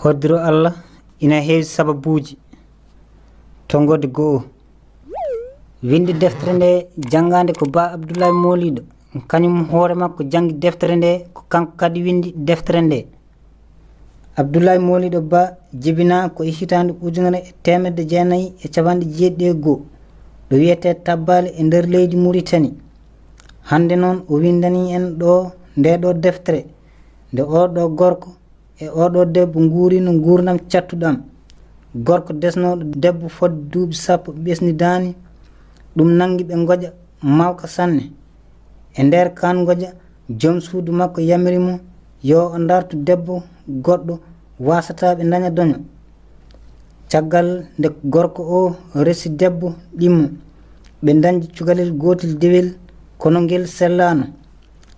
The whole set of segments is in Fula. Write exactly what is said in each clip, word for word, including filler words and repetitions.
Hoddiro Allah ina heewi sababuuji. Tonngode go'o. Winndi deftere nde janngaande ko Ba Abdullaay Mooliiɗo, kañum hoore makko janngi deftere nde, ko kanko kadi winndi deftere nde. Abdullaay Mooliiɗo Ba jibinaa ko e hitaande ujunere e teemedde jeenayi e capanɗe jeeɗiɗi e goo, ɗo wiyetee Tabbaali e nder leydi Muritani. Hannde noon o winndanii en ɗo ndee ɗo deftere, nde oo ɗo gorko e oo ɗo debbo nguuriino nguurndam cattuɗam. Gorko desnooɗo debbo fodde duuɓi sappo ɓesnidaani, ɗum nanngi ɓe ngoƴa mawka sanne. E nder kaan ngoƴa, joom suudu makko yamiri mo yo o ndartu debbo goɗɗo wasataa ɓe ndaña doño. Caggal nde gorko o resi debbo ɗimmo, ɓe ndañdi cukalel gootel dewel, kono ngel sellaano.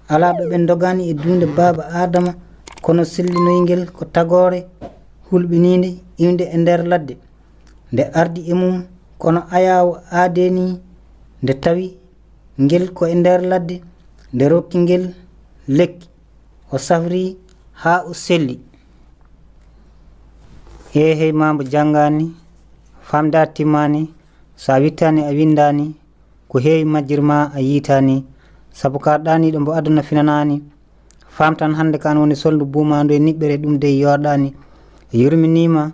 Alaa ɗo ɓe ndogaani e duunde baaba Aadama, kono sellinoyngel ko tagoore hulɓiniinde iwde e nder ladde. Nde ardi e mum, kono ayaawo aadee nii, nde tawi ngel ko e nder ladde, nde rokki ngel lekki, o safri haa o selli. Eehey, maa mbo janngaani, faamde a timmaani, so a wittaani a winndaani, ko heewi majjir ma a yiitaani, sabu ka ɗaaniiɗo mbo aduna finanaani. Faam tan hannde ko aan woni solndu buumaandu e niɓɓere, ɗum dey yooɗaani. Yurminiima,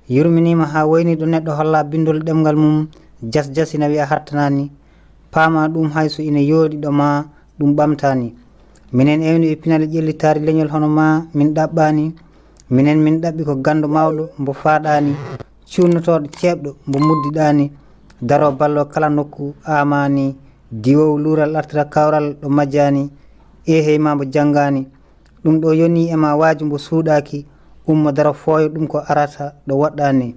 yurminiima haa wayni ɗo neɗɗo holla binndol ɗemngal mum, jas jas ina wiya hattanaani. Paama ɗum hay so ina yooɗi ɗo ma ɗum ɓamtaani. Minen ewni e pinal ƴellitaari leñol hono ma min ɗaɓɓaani. Minen min ɗaɓɓi ko ganndo mawɗo mbo faaɗaani, cuunnotooɗo ceeɓɗo mbo muddiɗaani, daroo balloo kala nokku aamaani, diwoowo luural artira kawral ɗo majjaani, eehey maa mbo janngaani. Ɗum ɗo yonii e ma waaju mbo suuɗaaki, ummo daro fooyo ɗum ko arata ɗo woɗɗaani.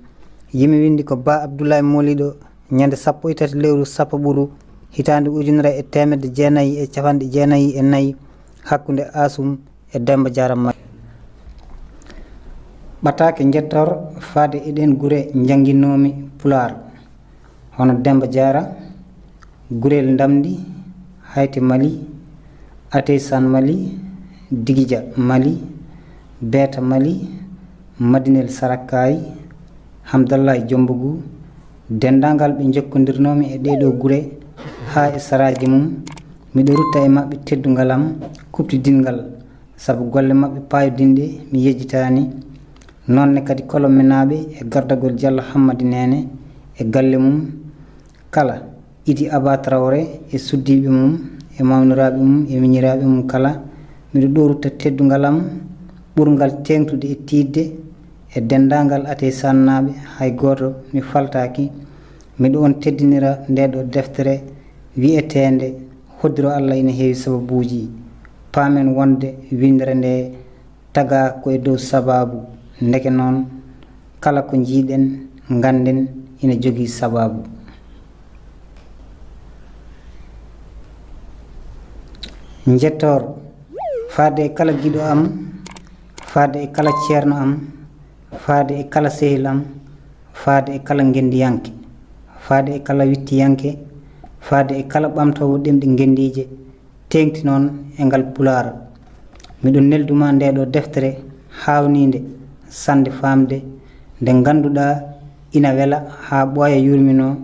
Yimi winndi ko Ba Abdullaay Mooliiɗo, ñande sappo e tati lewru sappo ɓuru, hitaande ujunere e teemedde jeenayi e capanɗe jeenayi e nayi, hakkunde Asum e Demba Jaara Mali. Ɓataake njettoor faade e ɗeen gure njannginoomi Pulaar, hono Demba Jaara, Gurel Ndamndi, Hayti Mali, Ateysan Mali, Digija Mali, Beeta Mali, Madinel Sarakkaay, Hamdallaay Jombogu, denndaangal ɓe njokkondirnoomi e ɗee ɗoo gure haa e saraaji mum, miɗo rutta e maɓɓe teddungal am kuɓtidinngal, sabu golle maɓɓe paayodinɗe mi yejjitaani. Noon ne kadi Kolomenaaɓe e gardagol Jallo Hammadi Neene e galle mum kala, Idi Aba Trawre e suddiiɓe mum e mawniraaɓe mum e miñiraaɓe mum kala, miɗo ɗo rutta teddungal am ɓurngal teeŋtude e tiiɗde e denndaangal Atey Sannaaɓe, hay gooto mi faltaaki. Miɗo on teddinira ndee ɗoo deftere wiyeteende Hoddiro Allah ina heewi sababuuji. Paamen wonde winndere ndee tagaa ko e dow sabaabu. Ndeke noon, kala ko njiiɗen, ngannden ina jogii sabaabu. Njettoor, faade e kala giɗo am, faade e kala ceerno am, faade e kala sehil am, faade e kala ngenndiyanke, faade e kala wittiyanke, faade e kala ɓamtoowo ɗemɗe ngenndiije, teeŋti noon e ngal Pulaar. Miɗo neldu ma ndee ɗoo deftere haawniinde sannde faamde, nde ngannduɗaa ina wela haa ɓooya yurminoo,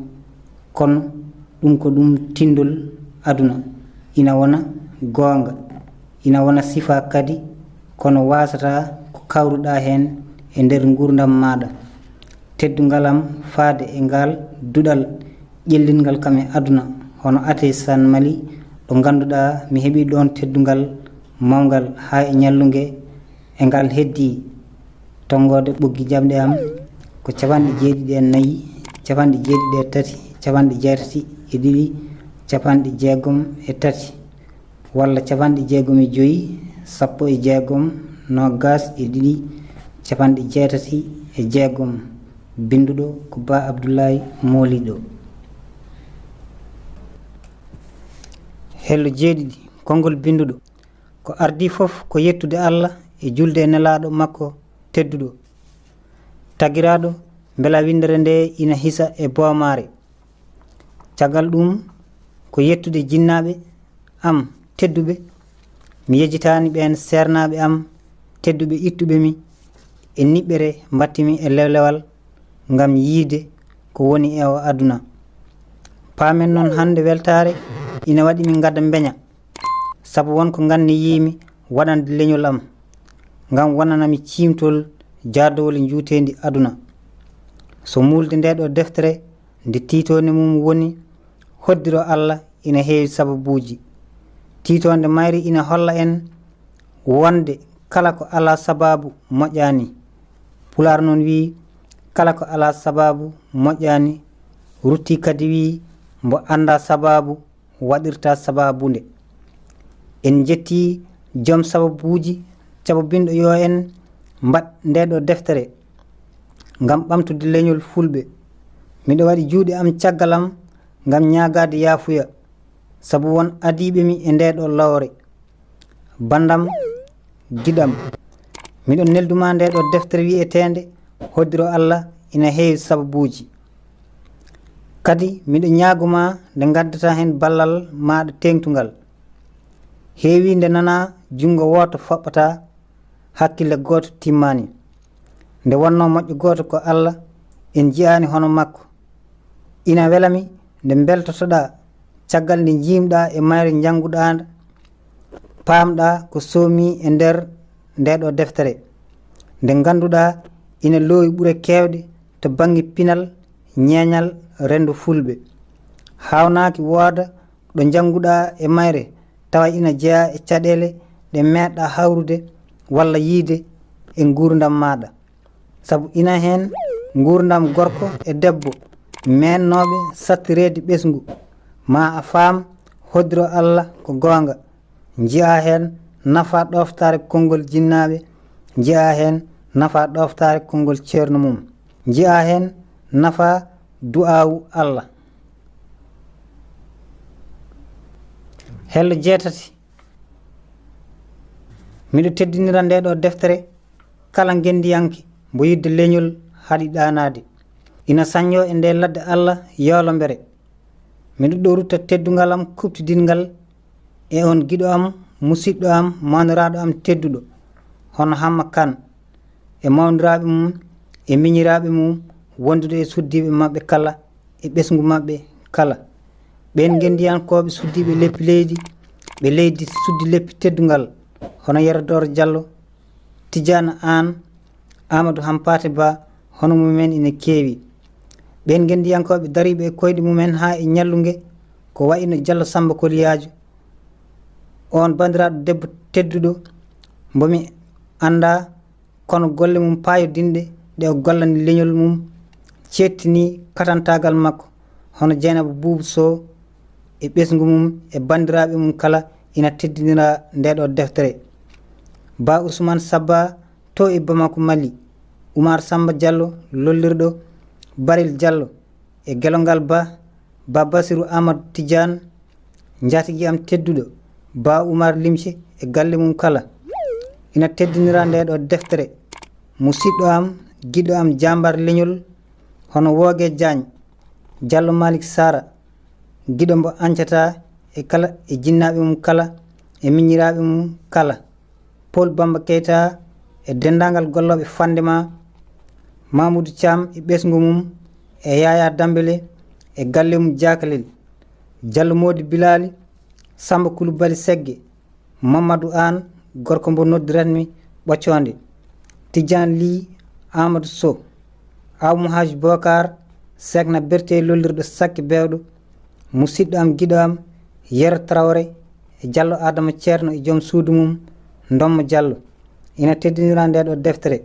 kono ɗum ko ɗum tinndol aduna, ina wona goonga, ina wona sifaa kadi, kono waasataa ko kawruɗaa heen e nder nguurndam maaɗa. Teddungal am faade e ngal duɗal ƴellinngal kam e aduna, hono Atey San Mali, ɗo ngannduɗaa mi heɓii ɗoon teddungal mawngal haa e ñallunge e ngal heddii. Tonngoode ɓoggi jamɗe am ko capanɗe jeeɗiɗi e nayi, capanɗe jeeɗiɗi e tati, capanɗe jeetati e ɗiɗi, capanɗe jeegom e tati, walla capanɗe jeegom e joy, sappo e jeegom, noogaas e ɗiɗi, capanɗe jeetati e jeegom. Binnduɗo ko Ba Abdullaay Mooliiɗo. Hello jeeɗiɗi, konngol binnduɗo. Ko ardii fof ko yettude Allah e julde e nelaaɗo makko tedduɗo. Tagiraaɗo, mbela winndere nde ina hisa e boomaare. Caggal ɗum, ko yettude jinnaaɓe am tedduɓe. Mi yejjitaani ɓeen seernaaɓe am tedduɓe ittuɓe mi. E niɓɓere mbaɗtimi e lewlewal ngam yiide ko woni e o aduna. Paamen noon hannde weltaare ina waɗi min ngadda mbeña, sabu won ko nganniyiimi waɗande leñol am, ngam wonanami ciimtol jaadowol e njuuteendi aduna. So muulde nde ɗo deftere nde tiitoonde mum woni hoddiro Allah ina heewi sababuuji. Tiitoonde mayri ina holla en wonde kala ko alaa sabaabu moƴƴaani. Pulaar noon wiyi, kala ko alaa sabaabu moƴƴaani, rutti kadi wiyi, mbo anndaa sabaabu waɗirta sabaabunde. En njetti joom sababuuji, cababinɗo yo en mbaɗ nde ɗo deftere ngam ɓamtude leñol fulɓe. Miɗo waɗi juuɗe am caggal am ngam ñaagaade yaafuya, sabu won adiiɓe mi e nde ɗo lowre. Bandam, giɗam, miɗo nelduma nde ɗo deftere wi'eteende Hoddiro Allah ina heewi sababuuji. Kadi miɗo ñaaguma nde ngaddata heen ballal maaɗa teeŋtungal. Heewi nde nana junngo wooto foɓɓata, hakkille gooto timmaani. Nde wonnoo moƴƴo gooto ko Allah, en nji'aani hono makko. Ina welami nde mbeltotoɗaa caggal nde njiimɗaa e mayre njannguɗaa, paamɗaa ko soomi e nder nde ɗo deftere. Nde ngannduɗaa ina loowi ɓure keewɗe to bannge pinal, ñeeñal, renndo fulɓe. Haawnaaki wooda ɗo njannguɗaa e mayre tawa ina jeyaa e caɗeele ɗe meeɗɗaa hawrude walla yiide e nguurndam maaɗa. Sabu ina heen nguurndam gorko e debbo meeɗnooɓe sattireede ɓesngu, ma a faam hoddiro Allah ko goonga. Njiyaa heen nafaa ɗooftaare konngol jinnaaɓe, njiyaa heen nafaa ɗooftaare konngol ceerno mum, njiyaa heen nafaa du'aawu Allah. Hello jeetati. Miɗo teddinira nde ɗo deftere kala ngenndiyanke mbo yiɗde leñol haɗi ɗaanaade. Ina saññoo e nde ladde Allah yoolombere. Miɗo ɗo rutta teddungal am kuɓtidingal e on giɗo am, musiɗɗo am, mawniraaɗo am tedduɗo, hono Hamma Kan, e mawniraaɓe mum, e miñiraaɓe mum, wondude e suddiiɓe maɓɓe kala, e ɓesngu maɓɓe kala. Ɓeen ngenndiyankooɓe suddiiɓe leppi leydi, ɓe leydi suddi leppi teddungal, hono Yero Dooro Jallo, Tijaana Aan, Aamadu Hampaate Ba, hono mumen ina keewi. Ɓeen ngenndiyankooɓe dariiɓe e koyɗe mumen haa e ñallunge, ko wayi no Jallo Sammba Koliyaajo, oon banndiraaɗo debbo tedduɗo mbo mi anndaa, kono golle mum paayodinɗe ɗe o gollani leñol mum ceettini katantaagal makko, hono Jeynaba Buubu Sow e ɓesngu mum e banndiraaɓe mum kala ina teddinira nde ɗo deftere. Ba Usmaan Sabba to e Bamako Mali, Umar Sammba Jallo lollirɗo Barel Jallo e Gelongal Ba, Ba Basiru Aamadu Tijaan, njaatigi am tedduɗo, Ba Umar Limce e galle mum kala. Ina teddinira nde ɗo deftere musiɗɗo am, giɗo am, jaambaar leñol, hono Wooge Jaañ, Jallo Maalik Saara, giɗo mbo añcataa e kala e jinnaaɓe mum kala e miñiraaɓe mum kala. Paul Bamba Keita e denndaangal gollooɓe fannde ma, Mamoudou Thiam e ɓesngu mum, e Yaya Dambele e galle mum Jaakalel, Jallo Moodi Bilaali, Sammba Kulubali Segge, Mamadou Aan, gorko mbo noddiratmi Ɓoccoonde, Tijaan Lih, Amadou Sow, Aw Muhaj Bokar, Sekna Berte lollirɗo Sakke Beewɗo, musiɗɗo am, giɗo am, Yero Traoré, e Jallo Adama Ceerno e joom suudu mum, Ndommo Jallo. Ina teddinira nde ɗo deftere.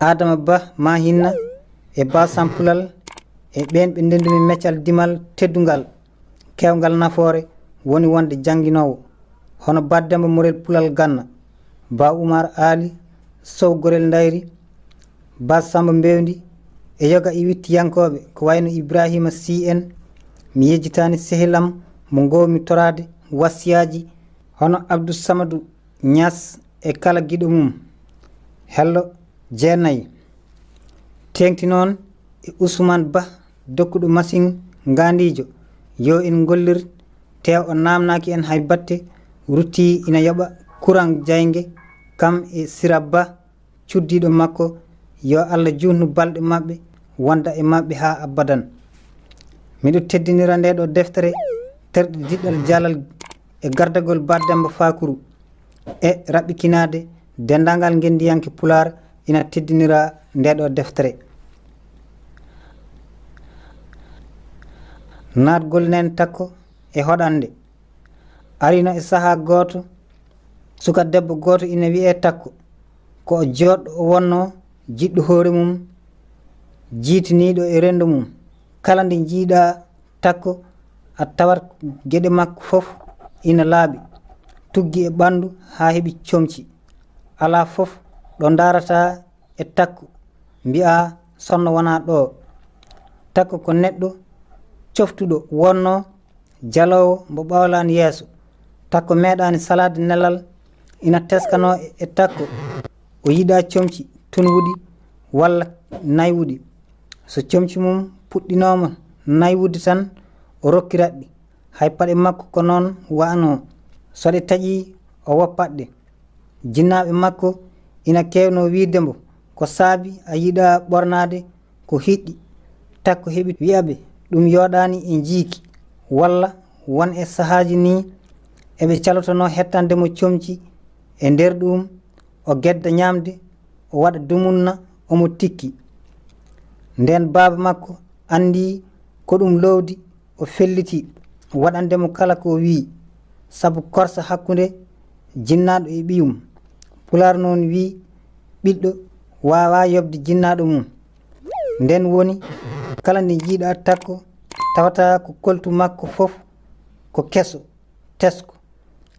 Adama Ba Mahinna e Ba Sampulal e ɓeen ɓe ndendumi meccal dimal teddungal, keewngal nafoore, woni wonde jannginoowo, hono Ba Demba Morel Pulal Ganna, Ba Umar Aali Sow Gorel Ndayri, Ba Sammba Mbewndi, e yoga e wittiyankooɓe ko wayno Ibrahima Sy en, mi yejjitaani sehil am mo ngoowmi toraade wasiyaaji, hono Abdou Samadou Niass e kala giɗo mum. Hello jeenayi. Teeŋti noon e Ousmane Ba, dokkuɗo masiŋ ngaandiijo, yo en ngollir, te o naamnaaki en hay batte, rutti ina yoɓa kuraŋ jaynge, kam e Sira Ba, cuddiiɗo makko, yo Allah juutnu balɗe maɓɓe, wonda e maɓɓe haa abadan. Miɗo teddinira nde ɗo deftere, terɗe diɗɗal jalal e gardagol Ba Demba Fakuru e raɓɓikinaade denndaangal ngenndiyanke Pulaar ina teddinira nde ɗo deftere. Naatgol Neen Takko e hoɗande. Arino e sahaa gooto, suka debbo gooto ina wiyee Takko. Ko o joɗɗo o wonnoo, jiɗɗo hoore mum, jiitiniiɗo e renndo mum. Kala nde njiiɗaa Takko, a tawat geɗe makko fof ina laaɓi, tuggi e ɓanndu haa heɓi comci. Alaa fof ɗo ndaarataa e Takko, mbiyaa sonno wonaa ɗo. Takko ko neɗɗo coftuɗo wonnoo, jaloowo mbo ɓawlaani yeeso. Takko meeɗaani salaade nelal, ina teskanoo e Takko. O yiɗaa comci tunwuɗi walla naywuɗi. So comci mum puɗɗinooma naywude tan, o rokkirat ɗi. Hay paɗe makko ko noon wa'anoo. So ɗe taƴii, o woppat ɗe. Jinnaaɓe makko ina keewnoo wiyde mbo, "Ko saabi a yiɗaa ɓornaade ko hiɗɗi?" Takko heɓi wiya ɓe, "Ɗum yooɗaani e njiiki." Walla won e sahaaji nii eɓe calotonoo hettande mo comci, e nder ɗum o gedda ñaamde, o waɗa dumunna, omo tikki. Ndeen baaba makko anndi ko ɗum loowdi, o felliti waɗande mo kala ko o wiyi, sabu korsa hakkunde jinnaaɗo e ɓiyum. Pulaar noon wiyi, "Ɓiɗɗo waawaa yoɓde jinnaaɗo mum." Ndeen woni, kala nde njiiɗaa Takko, tawata ko koltu makko fof ko keso, tesko.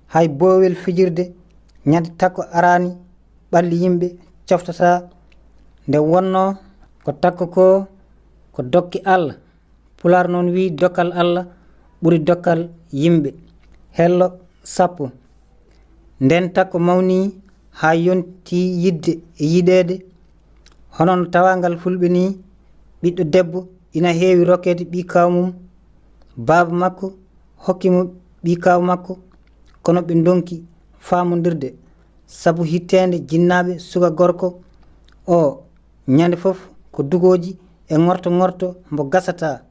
Hay boowel fijirde ñande Takko araani ɓalli yimɓe coftataa. Nde wonnoo ko Takko ko, ko dokke Allah. Pulaar noon wiyi, "Dokkal Allah ɓuri dokkal yimɓe." Hello sappo. Ndeen Takko mawni haa yonti yiɗde e yiɗeede. Hono no tawaangal Fulɓe nii, ɓiɗɗo debbo ina heewi rokkeede ɓii kaaw mum. Baaba makko hokki mo ɓii kaaw makko, kono ɓe ndonki faamondirde sabu hitteende jinnaaɓe suka gorko o. Ñande fof ko dugooji e ŋorto-ŋorto mbo gasataa,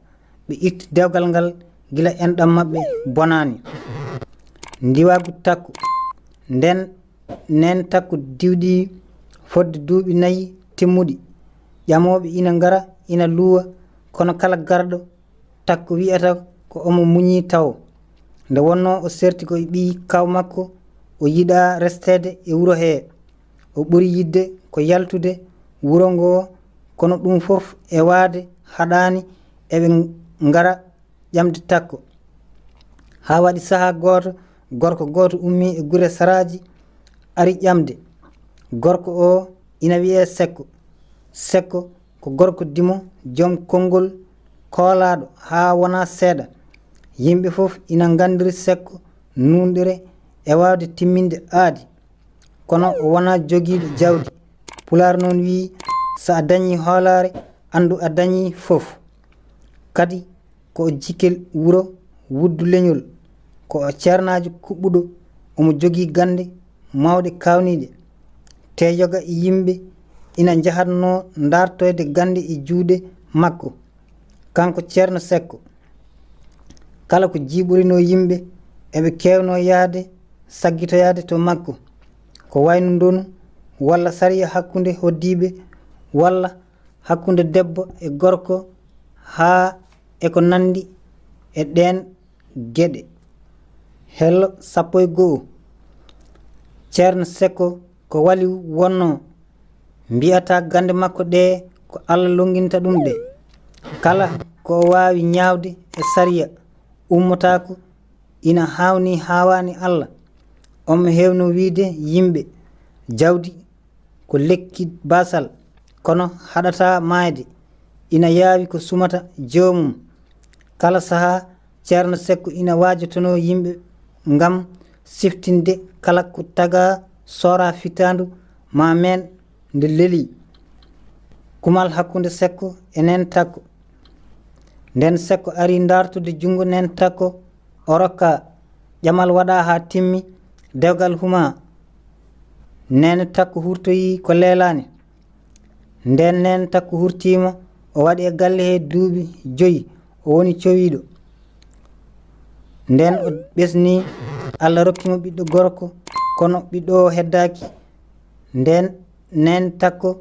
ɓe itti dewgal ngal gila enɗam maɓɓe bonaani. Ndiwaagu Takko. Ndeen Neen Takko diwɗi fodde duuɓi nayi timmuɗi. Ƴamooɓe ina ngara, ina luuwa, kono kala garɗo Takko wiyata ko omo muñii tawo. Nde wonnoo o serti ko e ɓii kaaw makko, o yiɗaa resteede e wuro hee. O ɓuri yiɗde ko yaltude wuro ngoo, kono ɗum fof e waade haɗaani eɓe ngara ƴamde Takko. Haa waɗi sahaa gooto, gorko gooto ummii e gure saraaji, ari ƴamde. Gorko oo ina wiyee Sekko. Sekko ko gorko dimo, joom konngol koolaaɗo haa wonaa seeɗa. Yimɓe fof ina nganndiri Sekko nuunɗere e waawde timminde aadi. Kono o wonaa jogiiɗo jawdi. Pulaar noon wiyi, "So a dañii hoolaare, anndu a dañii fof." Kadi ko o jikel wuro Wuddu Leñol. Ko o ceernaajo kuɓɓuɗo, omo jogii gannde mawɗe kaawniiɗe. Tee yoga e yimɓe ina njahatnoo ndaartoyde gannde e juuɗe makko. Kanko Ceerno Sekko, kala ko jiiɓorinoo yimɓe, eɓe keewnoo yahde saggitoyaade to makko, ko wayno ndonu walla sariya hakkunde hoɗdiiɓe walla hakkunde debbo e gorko, haa e ko nanndi e ɗeen geɗe. Hello sappo e go'o. Ceerno Sekko ko waliw wonnoo. Mbiyata gannde makko ɗee ko Allah lonnginta ɗum ɗe. Kala ko o waawi ñaawde e sariya ummotaako, ina haawnii haawaani Allah. Omo heewnoo wiyde yimɓe, jawdi ko lekki baasal, kono haɗataa maayde, ina yaawi ko sumata joomum. Kala sahaa, Ceerno Sekko ina waajotonoo yimɓe ngam siftinde kala ko tagaa soora fitaandu maa meen nde lelii. Kumal hakkunde Sekko e Neen Takko. Ndeen Sekko ari ndaartude junngo Neen Takko, o rokka. Ƴamal waɗaa haa timmi, dewgal humaa. Neene Takko hurtoyi ko leelaani. Ndeen Neene Takko hurtiima, o waɗi e galle hee duuɓi joyi, o woni cowiiɗo. Ndeen o ɓesnii, Alla rokki mo ɓiɗɗo gorko, kono ɓiɗɗo o heddaaki. Ndeen Neene Takko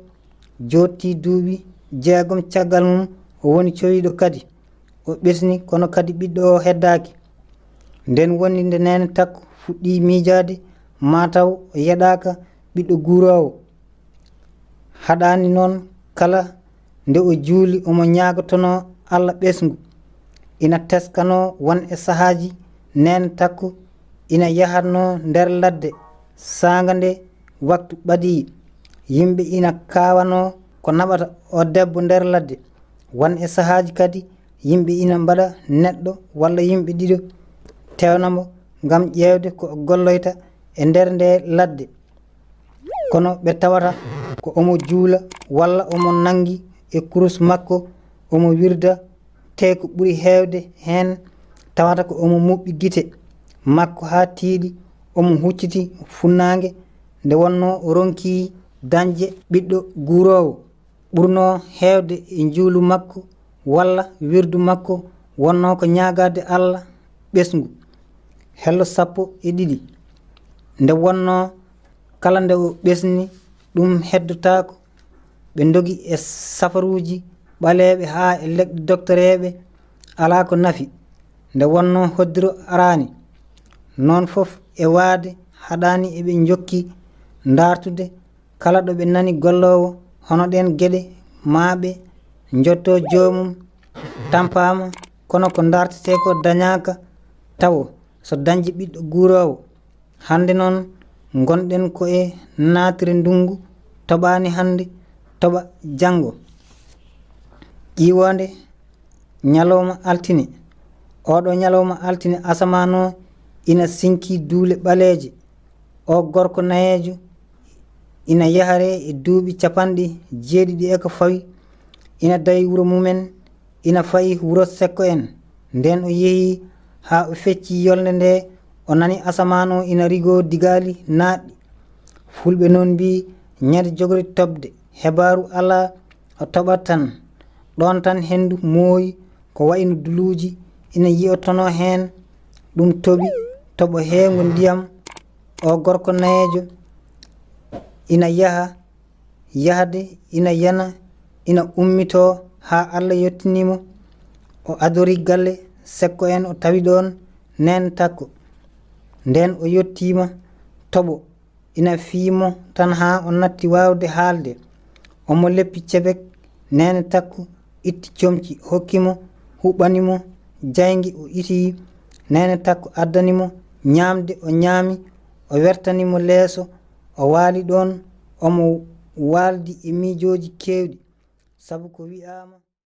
jooɗtii duuɓi jeegom caggal mum, o woni cowiiɗo kadi. O ɓesni, kono kadi ɓiɗɗo o heddaaki. Ndeen wondi nde Neene Takko fuɗɗii miijaade, maa taw o yeɗaaka ɓiɗɗo guuroowo. Haɗaani noon, kala nde o juuli, omo ñaagotonoo Alla ɓesngu. Ina teskanoo won e sahaaji Neene Takko ina yahatnoo nder ladde, saanga nde waktu ɓadii. Yimɓe ina kaawanoo ko naɓata o debbo nder ladde. Won e sahaaji kadi, yimɓe ina mbaɗa neɗɗo walla yimɓe ɗiɗo tewna mo ngam ƴeewde ko o golloyta e nder nde ladde. Kono ɓe tawata ko omo juula walla omo nanngi e kurus makko, omo wirda, te ko ɓuri heewde heen tawata ko omo muɓɓi gite makko haa tiiɗi, omo hucciti funnaange nde wonnoo o ronkii dañde ɓiɗɗo guuroowo. Ɓurnoo heewde e njuulu makko walla wirdu makko wonnoo ko ñaagaade Alla ɓesngu. Hello sappo e ɗiɗi. Nde wonnoo kala nde o ɓesni, ɗum heddotaako. Ɓe ndogi e safaruuji ɓaleeɓe haa e leɗɗe doktoreeɓe, alaa ko nafi. Nde wonnoo hoddiro araani. Noon fof e waade haɗaani eɓe njokki ndaartude kala ɗo ɓe nani golloowo hono ɗeen geɗe, maa ɓe njotto joomum tampaama, kono ko ndaartetee ko dañaaka tawo so dañde ɓiɗɗo guuroowo. Hannde noon ngonɗen ko e naatire ndunngu, toɓaani hannde, toɓa janngo. Ƴiwoonde ñalawma altine. Oɗo ñalawma altine, asamaan o ina siŋki duule ɓaleeje. O gorko nayeejo ina yahree e duuɓi capanɗe jeeɗiɗi e ko fawi, ina dawi wuro mumen, ina fayi wuro sekko en. Ndeen o yehi haa o fecci yolnde nde, o nani asamaan o ina rigoo digaali naatɗi. Fulɓe noon mbii, ñande jogori toɓde, hebaaru alaa, o toɓat tan. Ɗoon tan henndu mooyi, ko wayi no duluuji ina yiyotonoo heen, ɗum toɓi, toɓo heewngo ndiyam. O gorko nayeejo ina yaha, yahde ina yana, ina ummitoo haa Alla yottinii mo. O adorii galle sekko en, o tawi ɗoon Neene Takko. Ndeen o yottiima toɓo, ina fiyi mo tan haa o natti waawde haalde. Omo leppi cebek, Neene Takko itti comci, hokki mo, huɓɓani mo jaynge, o itii. Neene Takko addani mo ñaamde, o ñaami, o wertani mo leeso, o waali ɗoon, omo waaldi e miijooji keewɗi, sabu ko wiyaama